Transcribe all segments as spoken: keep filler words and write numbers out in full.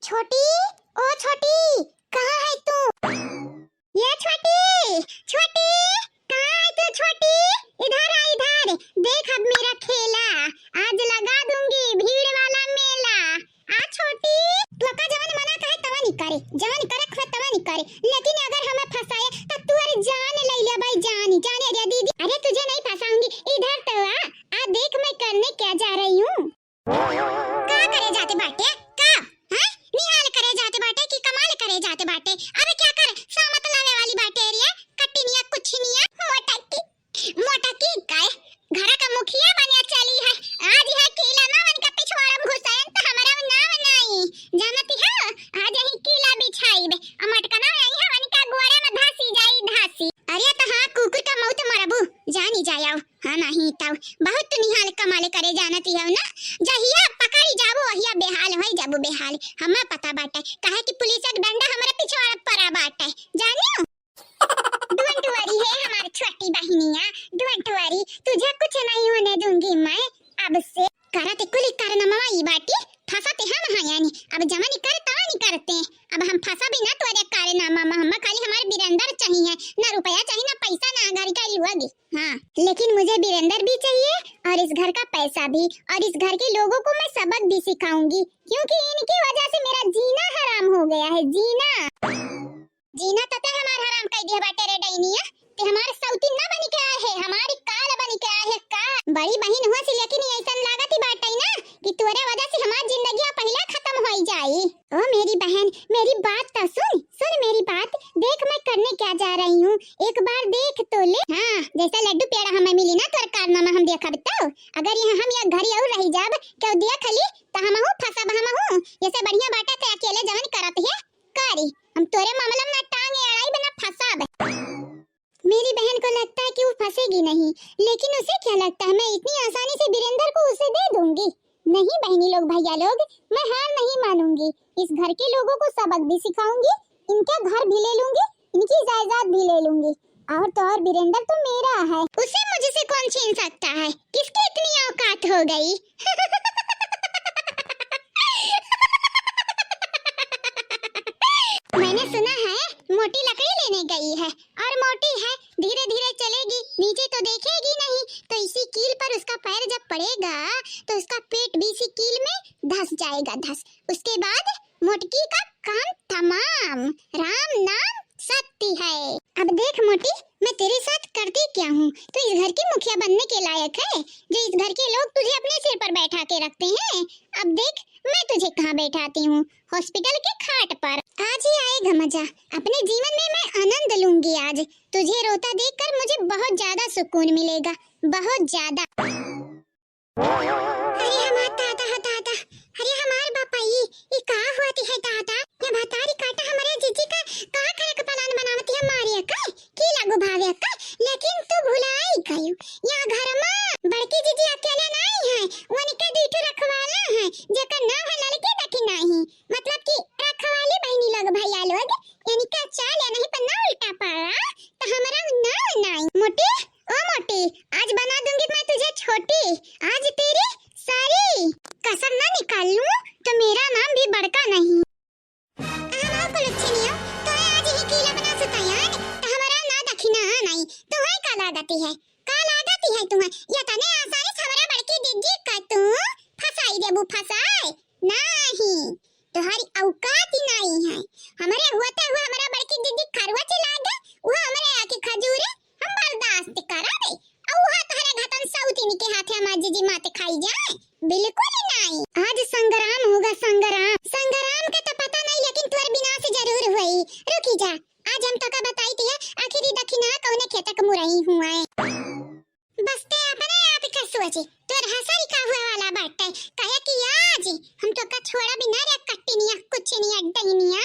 छोटी, ओ छोटी, कहाँ है तू? ये छोटी, छोटी, कहाँ है तू छोटी? इधर आ, इधर। देख अब मेरा खेला, आज लगा दूंगी भीड़ वाला मेला। आ छोटी, तोका जवन मना कहे तवन ही करे, जवन करे खुआ तवन ही करे, लेकिन अगर हमें फंसाए तो तू अरे जान ले ले भाई, जान, जान। अरे दीदी, अरे तुझे नहीं फंसाऊंगी, इधर तो आ, आ देख मैं करने क्या जा रही हूँ। का करे जाते बाटे? का? हैं? निहाल करे जाते बाटे कि कमाल करे जाते बाटे? अबे क्या करे? सामत लावे वाली बाटे रे, कट्टिनिया, कुछिनिया, मोटकी, मोटकी काय? घरा का मुखिया बने चली है। आज है कीला ना वनका पिछवाड़ा में घुसायन तो हमारा नाम नाई। जानती हो? आज ही कीला बिछाई बे। अमटकना आई है वनका गोड़ा में धासी जाई धासी। अरे तो हाँ, कुकुर का मौत मरबू। जानी जाया। हाँ, नहीं तब बहुत निहाल कमाल करे जानती हो ना। जहिया पकड़ी जाबो, वहिया बेहाल होई जाबो बेहाल। हमें पता बाटे, काहे कि पुलिस के डंडा हमारे पिछवाड़ा परा बाटे, जानियो। Don't worry है हमारी छोटी बहनिया, don't worry, तुझे कुछ नहीं होने दूंगी मैं अब से। करत कुली कारनामा ई बाटी, फंसते हम हैं यानी। अब जमा नहीं करे, तवा नहीं करते। अब हम फंसा भी ना तोरे कारनामा में, हम खाली हमारे बिरेंदर चाहिए, ना रुपया चाहिए, ना पैसा, ना घर का लुआ दी। हाँ, लेकिन मुझे बिरेंदर भी चाहिए और इस घर का पैसा भी, और इस घर के लोगों को मैं सबक भी सिखाऊंगी, क्योंकि इनकी वजह से मेरा जीना हराम हो गया है, जीना। जीना तते हमार हराम कई दिया बाटे रे डैनिया, ते हमार सौती ना बनी के आए है, हमारी काल बनी के आए है का। बड़ी बहन हुआ सी, लेकिन ये ऐसा लागत ही बाटे ना कि तोरे वजह से हमार जिंदगी पहला खत्म हो जाई। ओ मेरी बहन, मेरी बात तो सुन, सुन मेरी बात। देख मैं करने क्या जा रही हूँ, एक बार देख तो ले। हाँ, जैसा लड्डू पेड़ा हमें मिली ना तोर कारनामा हम देखब तो। अगर यहाँ हम या घड़ी और रही जाब, क्यों देख ली, तो हमहू फंसब हमहू। जैसे बढ़िया बाटा ते अकेले जवन करत है, करी। हम तोरे मामला में ना टांग अड़ाई बना फंसब। मेरी बहन को लगता है कि वो फंसेगी नहीं, लेकिन उसे क्या लगता है मैं इतनी आसानी से बिरेंदर को उसे दे दूंगी? नहीं बहनी लोग, भैया लोग, मैं हार नहीं मानूंगी। इस घर के लोगों को सबक भी सिखाऊंगी, इनका घर भी ले लूंगी, इनकी जायदाद भी ले लूंगी। और तो और बिरेंदर तो मेरा है, उसे मुझसे कौन छीन सकता है? किसकी इतनी औकात हो गई? मैंने सुना है मोटी लकड़ी लेने गई है, और मोटी है, धीरे धीरे चलेगी, नीचे तो देखेगी नहीं, तो इसी कील पर उसका पैर जब पड़ेगा तो उसका पेट भी इसी कील में धस जाएगा, धस। उसके बाद मोटकी का काम तमाम। राम नाम सत्य है। अब देख मोटी, मैं तेरे साथ करती क्या हूँ? तू इस घर की मुखिया बनने के लायक है, जो इस घर के लोग तुझे अपने सिर पर बैठा के रखते हैं। अब देख, मैं तुझे कहाँ बैठाती हूँ, हॉस्पिटल के खाट पर। आज ही आएगा मजा, अपने जीवन में मैं आनंद लूंगी आज। तुझे रोता देखकर मुझे बहुत ज्यादा सुकून मिलेगा, बहुत ज्यादा। अरे हमार दादा हो दादा, अरे हमार बापाई, ई का होती है दादा? ये भतारी काटा हमारे जीजी का, का करे के plan बनावती है मारिया का? की लागू भावे का? लेकिन तू भुलाई गयू, या घर में बड़की जीजी अकेले नहीं है, उनके दुई ठो रखवाला है, जेकर नाम है ललकी दखिनाही, मतलब कि रखवाली बहनी लोग, भैया लोग, इनका चाल या नहीं पर ना उल्टा पड़ा, तो हमारा नाम नहीं। मोटी, ओ मोटी, आज बना दूंगी मैं तुझे छोटी। आज तेरी सारी कसर ना निकाल लूं तो मेरा नाम भी बड़का नहीं। हम कुलच्छिनिया, तो आज ही कीला बना सुतायान, तो हमारा ना दखिना नहीं। तुम्हें का लागती है? का लागती है तुम्हें? ये तने आसानी से हमारा बड़की जिज्जी का तू फंसाई देबू, फंसाए? नहीं। तोहरी औकात ही नाई है। हमरे होते हुए हमरा बड़की दीदी खरवा चिल्ला दे, वो हमरे आके खजूरे हम बर्दाश्त करा दे। और वो तोहरे घतन सौतीन के हाथे हमार जीजी मात खाई जाए, बिल्कुल ही नाई। आज संग्राम होगा, संग्राम। संग्राम का तो पता नहीं, लेकिन तोर विनाश जरूर हुई। रुकी जा, आज हम तोका बताई दिया, आखिरी दखिना कौने खेतक मुरई हुआ है। बस ते अपने आप के सोचे, तोर हसर का हुए वाला बाटे, काहे कि आज हम तोका छोड़ा बिना रे कट्टिनिया, कुचिनिया, डैनिया।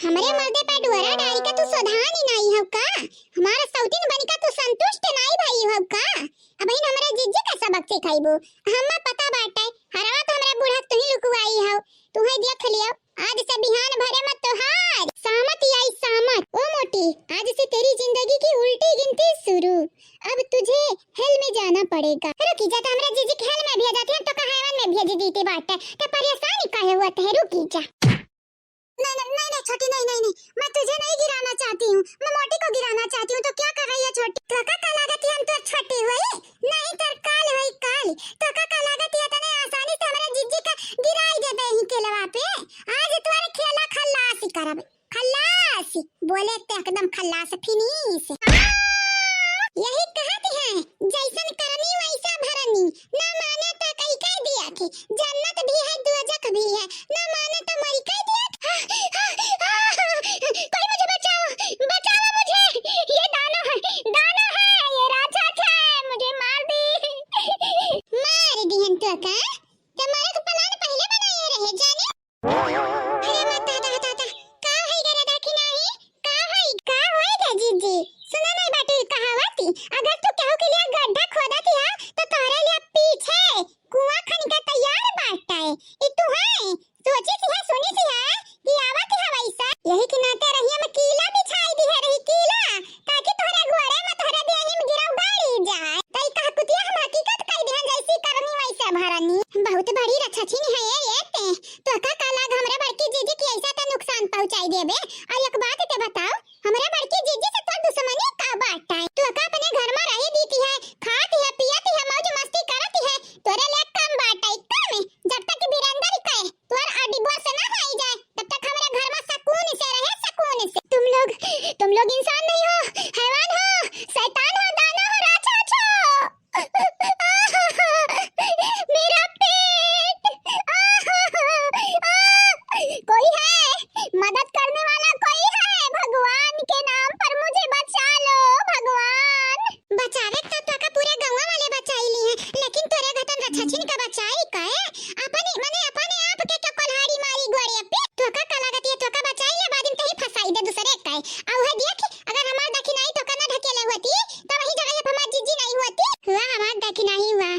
हमरे मर्दे पे डुअरा डारी का तू सोधान ही नाई हो का? हमारा सौतीन बनी का तू संतुष्ट नाई भई हो का? अब इन हमरा जिज्जी का सबक सिखाइबो। हम्मा पता बाटे, हरवा तो हमरा बूढ़ा तू ही लुकुआई हो। तू है देख लियो, आज से बिहान भरे मत तोहार सामत आई सामत। ओ मोटी, आज से तेरी जिंदगी की उल्टी गिनती शुरू। अब तुझे hell में जाना पड़ेगा। रुकी जा, तो हमरा जीजी के hell में भेजा थे, हम तो का heaven में भेज दीती बाटे। तो परेशान काहे हुआ तहे, रुकी जा। नहीं, नहीं, नहीं, नहीं, छोटी, नहीं, नहीं, नहीं, मैं तुझे नहीं गिराना चाहती हूँ, मैं मोटी को गिराना चाहती हूँ। तो क्या कर रही है छोटी? तो का, का लागत है हम तो छोटी हुई? नहीं, तर काल हुई काल। तो का, का लागत है इतने आसानी से हमारे जिज्जी का गिराई देबे ही केलवा पे? आज तोरे खेला खल्लास करब। खल्लास बोले ते एकदम खल्लास finish। यही कहत हैं, जैसन करनी वैसा भरनी, ना माने तो कई कह दिया थे, जन्नत भी है दोजख भी है, ना माने तो मरी कह दिया थे। कोई मुझे बचाओ, बचाओ मुझे, ये दानव है, दानव है, ये राक्षस है, मुझे मार दी। मार दिहन तो का? तुम्हारे तो plan पहले बनाए रहे जाने। अरे माता, ता, ता, ता, का है रे दखिनाही? का है? का होए रे जीजी? सुना नहीं बाटी कहावती, अगर तू केहू के लिए गड्ढा खोदत है, तो तोहरे लिए पीछे कुआं खन के तैयार बाटे। ई तू है, सोची सी है, सुनी सी है कि आवत है वैसा। यही के नाते रहिया में कीला बिछाई दी है रही, कीला, ताकि तोहरे गोड़े में तोहरे देही में गिरव गाड़ी जाए। तई कह कुतिया हम हकीकत कह दिहन, जैसी करनी वैसे भरनी। बहुत बड़ी रछछिन है ये, ये ते। तो का, का लाग हमरे बड़की जीजी की ऐसा त नुकसान पहुंचाई देबे? और एक बात ते बताओ, हमरे बड़की जीजी से तोर दुश्मनी का बाटे? तो का अपने घर में रही दीती है, खाती है, पियती है, मौज मस्ती करती है, तोरे लिए कम बाटे, कम। जब तक वीरेंद्र कहे, तोर आ divorce ना होई जाए, तब तक हमरे घर में सुकून से रहे, सुकून से। तुम लोग, तुम लोग इंसान नहीं हो, हैवान हो, शैतान हो, दानव हो, राक्षस हो। मेरा पेट। कोई है? मदद करने वाला कोई है? भगवान के नाम पर मुझे बचा लो, भगवान। बचावे तो तोका पूरे गौवा वाले बचाई ली हैं, लेकिन तोरे घतन रछछिन का बचाई काहे? अपने, मने अपने आप के क्यों कोल्हाड़ी मारी गोड़े पे? तोका का लागत है, तोका बचाई ले, बाद में तही फंसाई दे दूसरे का। आ उहे देख, अगर हमार दखिनाही तोका ना ढकेले होती, तो वही जगह पे हमार जीजी नहीं होती। हुआ हमार दखिनाही हुआ।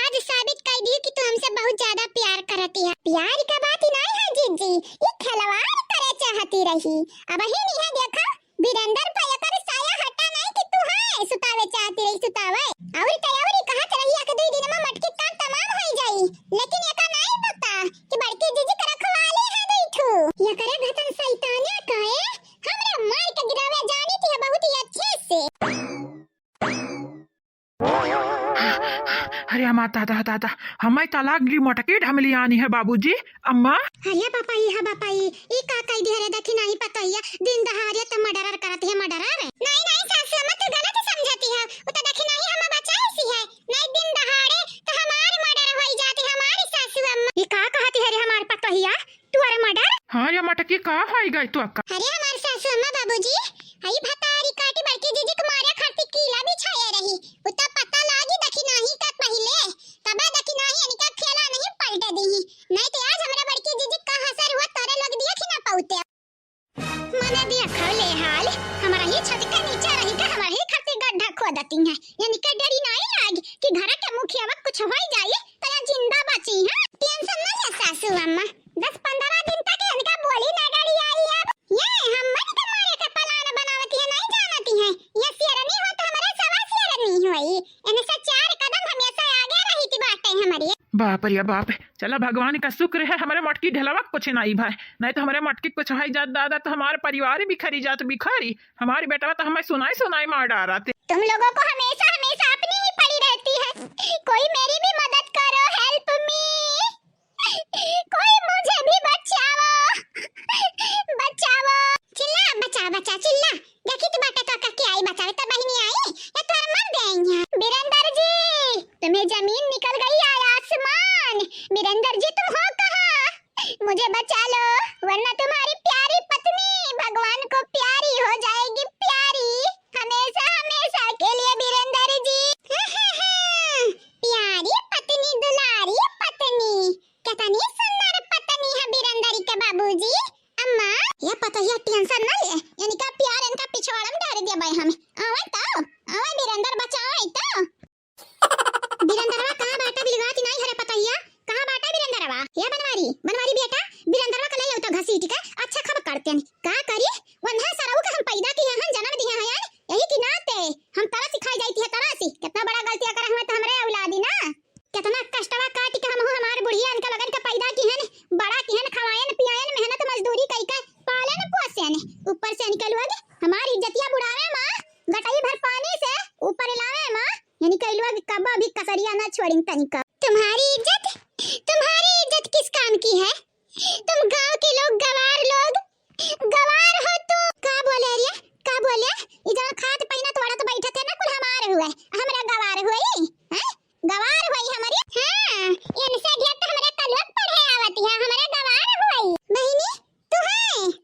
आज साबित कर दी कि तू हमसे बहुत ज्यादा प्यार करती है। प्यार का बात ही नहीं है जीजी, ये खिलवाड़ करे चाहती रही। अब ही नहीं है, देखा, वीरेंद्र पे एकर साया हटा नहीं कि तू है सुतावे चाहती रही, सुतावे। और तो और कहत रही एक दुई दिन में मटकी काम तमाम होई जाई, लेकिन एका नहीं पता कि बड़की जीजी के रखवाली है दुई ठू। एकरे घतन शैतानिया काहे हमरे मार के गिरावे जानी थी बहुत ही अच्छे से। अरे माता, दा, दा, दा, हमें तलाक ली मोटकी ढमली आनी है बाबूजी, अम्मा। अरे बापा ई, हा बापा ई, ई का कह दी रे दखिनाही पतोहिया, दिन दहाड़े तो murderer करत है, murderer। नहीं, नहीं सासू अम्मा, तू गलत समझती है, वो तो दखिनाही हम बचाई सी है, नहीं दिन दहाड़े तो हमार murder होई जाती हमारी सासू अम्मा। ई का कहती है रे हमार पतोहिया, तू अरे murder? हाँ, ये मटकी का होई गई तो अक्का? अरे हमार सासू अम्मा बाबूजी, हई भतारी काटी बड़की जीजी के मारे खातिर कीला बिछाए रही। उ तो पता लागी दखिनाही का पहिले, तबे दखिनाही इनका खेला नहीं पलटे दीही। नहीं तो आज हमरा बड़की जीजी का हसर हुआ तोरे लोग दिया कि ना पाउते। मने दिया खौले हाल, हमारा ही छत के नीचे रही के हमारा ही खातिर गड्ढा खोदती है। इनके डरी नहीं लाग कि घर के मुखिया में कुछ होई जाई तो या जिंदा बची है। Tension ना ले सासू अम्मा, दस पन्द्रह दिन तक इनका बोली ना डरी आई। अब ये हमन के मारे के plan बनावती है, नहीं जानती है। ये शेरनी हो तो हमारे सवा शेरनी होई। इनसे चार कदम हमेशा आगे रही थी बाटे हमारी। बाप रे बाप, चला भगवान का शुक्र है हमारे मटकी ढेलवा कुछ नहीं भाई, नहीं तो हमारे मटकी कुछ होई जात दादा तो हमारे परिवार बिखरी जात बिखरी। हमारी बेटवा तो हमें सुनाई सुनाई मार डारा थे। तुम लोगों को हमेशा, हमेशा अपनी ही पड़ी रहती है। कोई मेरी भी मदद करो, help me। कोई मुझे भी बचाओ, बचाओ। चिल्ला, बचा, बचा, चिल्ला। देखी तो बाटे तो करके आई बचावे, तो बहिनी आई, या तोर मर गई है। बीरेंद्र जी, तुम्हें जमीन निकल गई या आसमान? बीरेंद्र जी, तुम हो कहाँ? मुझे बचा लो, वरना तुम्हारी प्यारी पत्नी भगवान को प्यारी हो जाएगी, प्यारी, हमेशा हमेशा के लिए बीरेंद्र जी। प्यारी पत्नी, दुलारी पत्नी, कितनी सुंदर पत्नी है बीरेंद्र के बाबूजी। अम्मा, ये पतोहिया tension ना ले, इनका प्यार इनका पिछवाड़ा में डाल दिया भाई हमें। आवे तो, आवे बीरेंद्र बचावे तो। बिरंदरवा कहाँ बाटा बिलगाती नाई हरे पतोहिया? कहाँ बाटा बिरंदरवा? या बनवारी, बनवारी बेटा, बिरंदरवा का ले लो तो घसीट के अच्छा खब करते हैं। का करी? वन्हा सरऊ के हम पैदा किए हैं, जन्म दिए हैं, यही की नाते हम तरस खाई जाती है, तरस। कितना बड़ा गलतिया करे हुए तो हमरे औलादी ना। कितना कष्टवा काट के हम हमार बुढ़िया इनका लगन के पैदा की हैं, बड़ा तनिका। तुम्हारी इज्जत, तुम्हारी इज्जत किस काम की है? तुम गांव के लोग, गवार लोग, गवार हो तुम। का बोले रे? का बोले? ई जौन खात पहिनत ओढ़त बैठत है ना, कुल हमार हुए, हमरा गवार हुई, हैं? गवार हुई हमरी। हाँ, इनसे ढेर तो हमरे कलुआ के पढ़े आवत है, हमरे गवार हुई। बहिनी, तू है,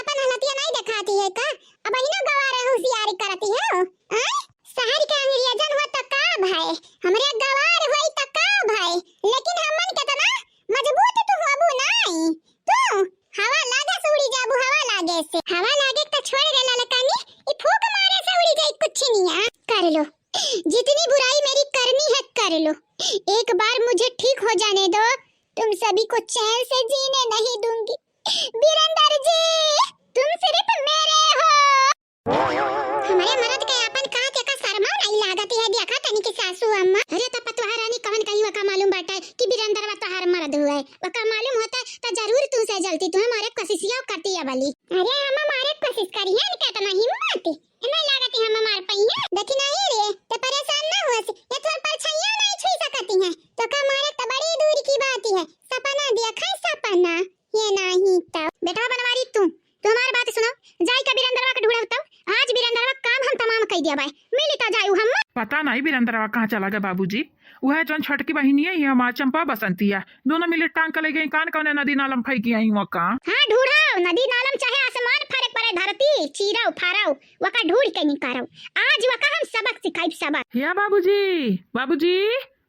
अपन हालतिया नहीं दिखाती है का? अबहिनो गवार हुशियारी करती हो, हैं? शहर के अंग्रेजन हो तो का भाई, हमरे गवार होई तो का भाई, लेकिन हमन केतना मजबूत तू होबू नाई। तू हवा लागे से उड़ी जाबू, हवा लागे से। हवा लागे तो छोड़ दे ललकानी, ई फूंक मारे से उड़ी जाई कुछ नहीं। कर लो, जितनी बुराई मेरी करनी है कर लो, एक बार मुझे ठीक हो जाने दो, तुम सभी को चैन से जीने नहीं दूंगी। बिरंदर जी, तुम सिर्फ मेरे हो। हमरे मरद के आपन कहा के का शर्मा नहीं लागत है, देखा तनी की सासू अम्मा। अरे त पतोहा रानी कवन कही, वका मालूम बाटे कि बिरंदरवा तोहार मरद हुए, वका मालूम होता त जरूर तू से जलती, तुम्हें मारे कोशिशिया करती है बली। अरे हम मारे कोशिश करी है, इनका इतना हिम्मत है, नहीं लागत है हम मार पई है। देखी नहीं रे, ते परेशान ना हुआ से, ये तोर परछाइया नहीं छुई सकती है, तो का मारे त बड़ी दूर की बात है, सपना देखा सपना। ये नाही तो। बेटवा बनवारी तू, तू हमार बात सुनो, जाई का बिरंदरवा के ढूंढब तब, आज बिरंदरवा काम हम तमाम कई दिया बाय, मिली ता जायू हम। पता नहीं बिरंदरवा कहाँ चला गए बाबूजी। वह जौन छोटकी बहिनी है, ये हमार चंपा बसंती है, दोनों मिले टांग के ले गई कान कौने नदी नालम फेंकी आई वहाँ का। हाँ ढूंढाओ, नदी नालम चाहे आसमान फरक पड़े, धरती चीराओ फाराओ, वका ढूंढ के निकारो, आज वका हम सबक सिखाई सबक। या बाबूजी, बाबूजी,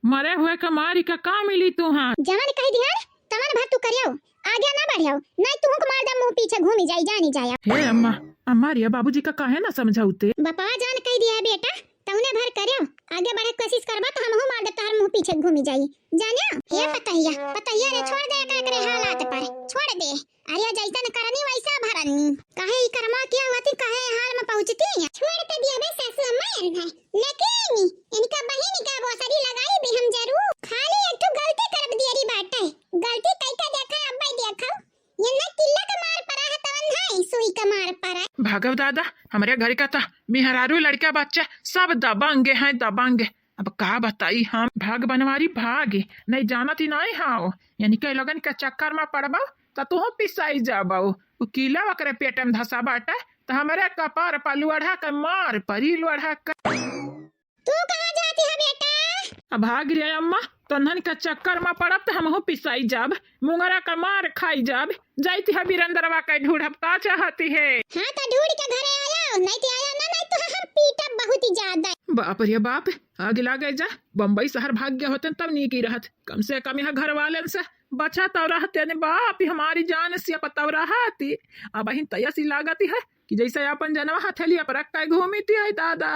मरे हुए का मारी का का मिली तू हाँ? जवन कही दिहन तवन भर तू करियो, आगे ना बढ़ियो, नहीं तू हुक मार दे मुंह पीछे घूमी जाई, जानी जाया। हे अम्मा, अम्मा रिया बाबूजी का काहे ना समझाउते? बपवा जान कही दिया है बेटा, तउने भर करियो, आगे बढ़े कोशिश करबा तो हमहू मार दे तोहर मुंह पीछे घूमी जाई, जानियो? हे पतहिया, पतहिया रे छोड़ दे एकरे, एकरे हालात पर, छोड़ दे। अरे जैसन करनी वैसा भरनी। काहे ई कर्मा किया हुआ थी, काहे हाल में पहुँचती है? छोड़ के दिया बे सासू अम्मा एन्हे। लेकिन इनका बहिन का बोसरी लगाई भी हम जरूर। खाली एक ठो गलती करब दियरी बाटे। गलती कई के देखा, अब्बे देखा। ये न किल्ला के मार परा है तवन है, सुई के मार परा है। भागव दादा, हमरे घर का था मेहरारू लड़का बच्चा सब दबंग हैं, दबंग। अब का बताई हम, भाग बनवारी भाग, नहीं जानत ही नहीं हाव। यानी के लोगन के चक्कर में पड़बा त तुहू पिसाई जाबो। उ कीला ओकरे पेट में धसा बाटे, त हमरे कपार पर लोढ़ा के मार परी, लोढ़ा के। तू कहाँ जाती है बेटा? अब भाग रे अम्मा, तन्हन के चक्कर में पड़ब त हमहू पिसाई जाब, मुंगरा के मार खाई जाब। जाती है बिरंदरवा के ढूंढब, का चाहती है? हाँ त ढूंढ के घरे आया, नहीं तो आया ना, नहीं तो हम पीटब बहुत ही ज्यादा। बाप रे बाप, आगे लागे जा, बम्बई शहर भाग गया होते तब नीक ही रहत, कम से कम यहाँ घर वालन से बचा तब रहते ने बाप, हमारी जान से पतव रहती। अबहिन तैसी लागती है कि जैसे अपन जनवा हथेलिया पर रख के घूमी थी, आई दादा।